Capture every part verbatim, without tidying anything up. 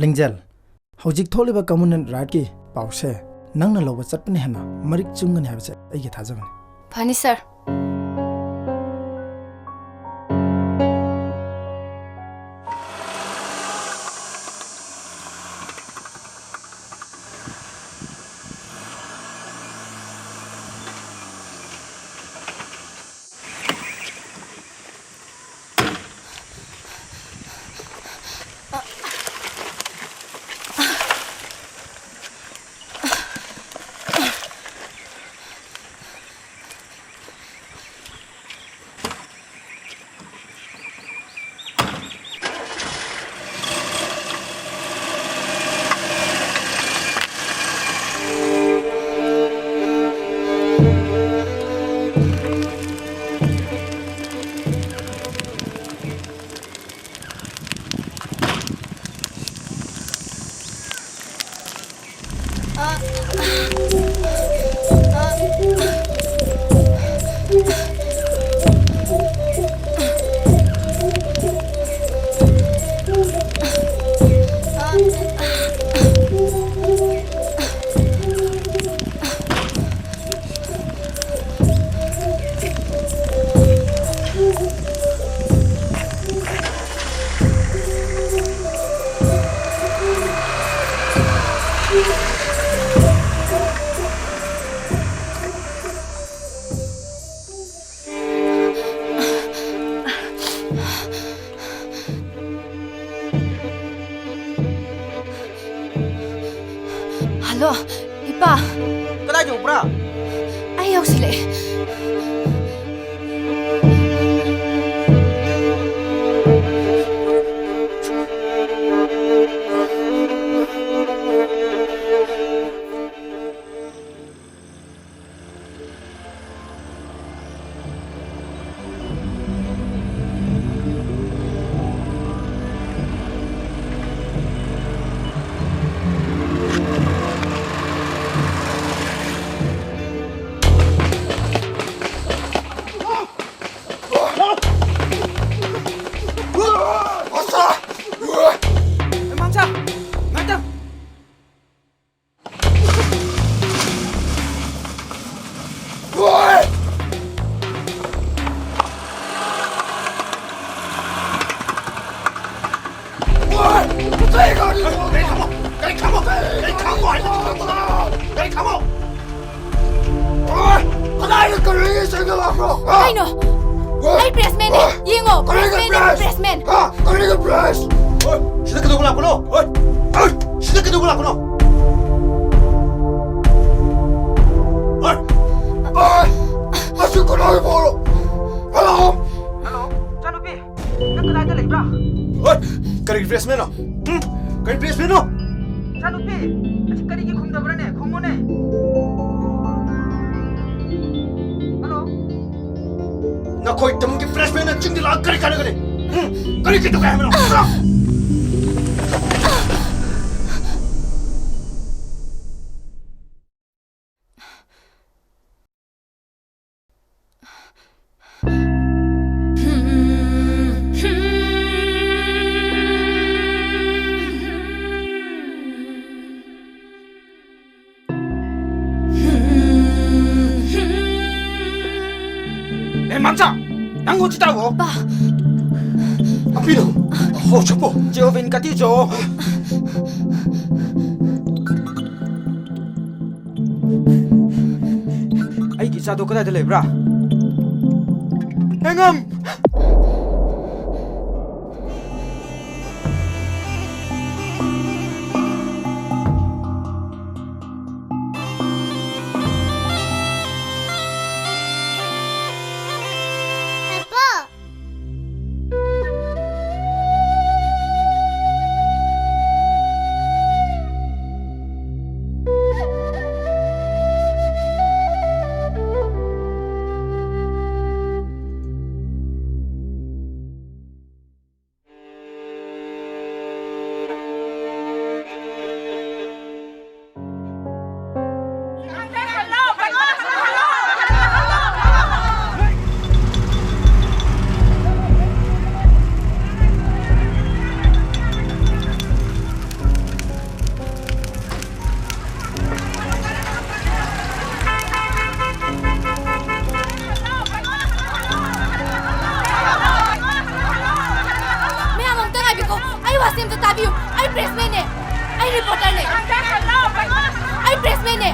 ꯂꯤꯡꯖꯦꯜ, ꯍꯧꯖꯤꯛ ꯊꯣꯛꯂꯤꯕ ꯀꯃꯟꯋꯦꯜꯊ ꯔꯥꯏꯠꯀꯤ ꯄꯥꯎꯁꯦ ꯅꯪꯅ ꯂꯧꯕ ꯆꯠꯄꯅ ꯍꯦꯟꯅ ꯃꯔꯤꯛ ꯆꯨꯝꯒꯅꯤ ꯍꯥꯏꯕꯁꯦ ꯑꯩꯒꯤ ꯊꯥꯖꯕꯅꯤ꯫ ꯐꯅꯤ, ꯁꯥꯔ꯫ ꯍꯜꯂꯣ, ꯏꯄꯥ꯫ ꯀꯗꯥꯏ ꯌꯧꯕ꯭ꯔꯥ? ꯑꯩ ꯌꯧꯁꯤꯜꯂꯛꯑꯦ꯫ ꯑꯩ ꯈꯪꯉꯣ ꯍꯥꯏꯕ ꯅꯠꯇ꯭ꯔꯣ? ꯑꯩ ꯈꯪꯉꯣ꯫ ꯑꯣꯏ! ꯀꯗꯥꯏꯗ ꯀꯔꯤꯒꯤ ꯆꯪꯁꯤꯜꯂꯛꯄ꯭ꯔꯣ? ꯍꯥ? ꯀꯩꯅꯣ? ꯑꯣꯏ! ꯑꯩ pressman ꯅꯦ꯫ ꯑꯣꯏ! ꯌꯦꯡꯉꯣ, ꯀꯔꯤꯒꯤ pressman ꯅꯦ, press? Pressman꯫ ꯍꯥ? ꯀꯔꯤꯒꯤ press? ꯑꯣꯏ! ꯁꯤꯗ ꯀꯩꯗꯧꯕ ꯂꯥꯛꯄꯅꯣ? ꯑꯣꯏ! ꯑꯣꯏ! ꯁꯤꯗ ꯀꯩꯗꯧꯕ ꯂꯥꯛꯄꯅꯣ? ꯑꯣꯏ! ꯑꯣꯏ! ꯑꯁꯤ ꯀꯅꯥꯒꯤ ꯐꯣꯟꯅꯣ? Hello? Hello, ꯏꯆꯥꯅꯨꯄꯤ꯫ ꯅꯪ ꯀꯗꯥꯏꯗ ꯂꯩꯕ꯭ꯔꯥ? ꯍꯣꯏ! ꯀꯔꯤ pressman ꯅꯣ? ꯎꯝ? ꯀꯔꯤ pressman ꯅꯣ? ꯏꯆꯥꯅꯨꯄꯤ, ꯑꯁꯤ ꯀꯔꯤꯒꯤ ꯈꯨꯝꯗꯕ꯭ꯔꯥꯅꯦ? ꯈꯨꯝꯃꯨꯅꯦ꯫ Hello? ꯅꯈꯣꯏ ꯇꯃꯨꯡꯒꯤ pressman ꯅ ꯆꯤꯡꯗ ꯂꯥꯛꯑꯒ ꯀꯔꯤ ꯀꯥꯟꯅꯒꯅꯤ? ꯎꯝ? ꯀꯔꯤ ꯀꯩꯗꯧꯒꯦ ꯍꯥꯏꯕꯅꯣ? ꯍꯥ? ꯑꯦ, ꯃꯝꯆꯥ, ꯅꯪ ꯍꯧꯖꯤꯛ ꯇꯥꯛꯑꯣ꯫ ꯄꯥ꯫ ꯑꯄꯤꯅꯣ, ꯍꯣ, ꯆꯠꯄꯣ꯫ ꯖꯦꯑꯣꯕꯤꯟ ꯀꯇꯤ ꯖꯣ꯫ ꯑꯩꯒꯤ ꯏꯆꯥꯗꯣ ꯀꯗꯥꯏꯗ ꯂꯩꯕ꯭ꯔꯥ? ꯍꯦꯉꯝ! ꯃꯌꯥꯝ ꯑꯝꯇ ꯉꯥꯏꯕꯤꯈꯣ꯫ ꯑꯩ ꯋꯥꯁꯦ ꯑꯝꯇ ꯇꯥꯕꯤꯌꯨ꯫ ꯑꯩ pressman ꯅꯦ꯫ ꯑꯩ reporterꯅꯦ꯫ ꯑꯩ pressmanꯅꯦ꯫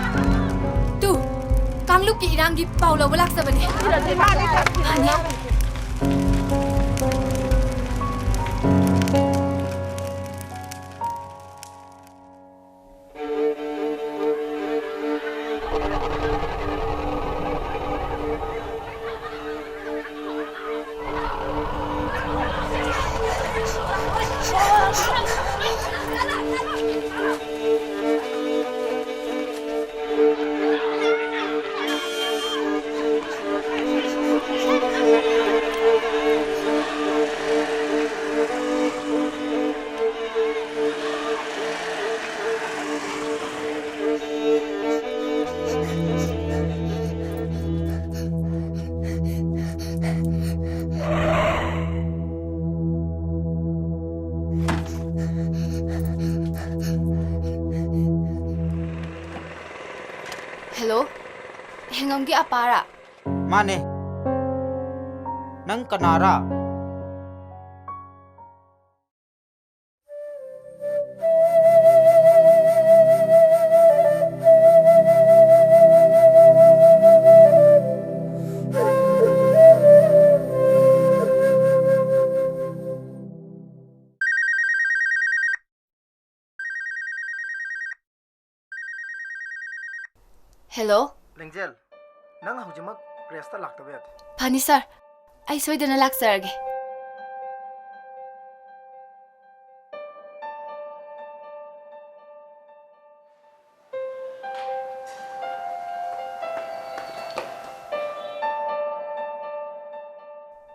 ꯇꯨ, ꯀꯥꯡꯂꯨꯞꯀꯤ ꯏꯔꯥꯡꯒꯤ ꯄꯥꯎ ꯂꯧꯕ ꯂꯥꯛꯆꯕꯅꯦ꯫ ꯐꯅꯤ꯫ Hello? ꯍꯦꯡꯉꯝꯒꯤ ꯑꯄꯥꯔꯥ? ꯃꯥꯅꯦ꯫ ꯅꯪ ꯀꯅꯥꯔꯥ? Hello? ꯂꯦꯡꯖꯦꯜ, ꯅꯪ ꯍꯧꯖꯤꯛꯃꯛ pressꯇ ꯂꯥꯛꯇꯕ ꯌꯥꯗꯦ꯫ ꯐꯅꯤ sir, ꯑꯩ ꯁꯣꯏꯗꯅ ꯂꯥꯛꯆꯔꯒꯦ꯫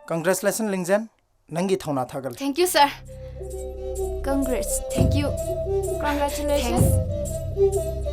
Congratulations, ꯂꯤꯡꯖꯦꯜ꯫ ꯅꯪꯒꯤ ꯊꯧꯅꯥ ꯊꯥꯒꯠꯂꯤ꯫ Thank you, sir. Congrats. Thank you. Congratulations. Thanks.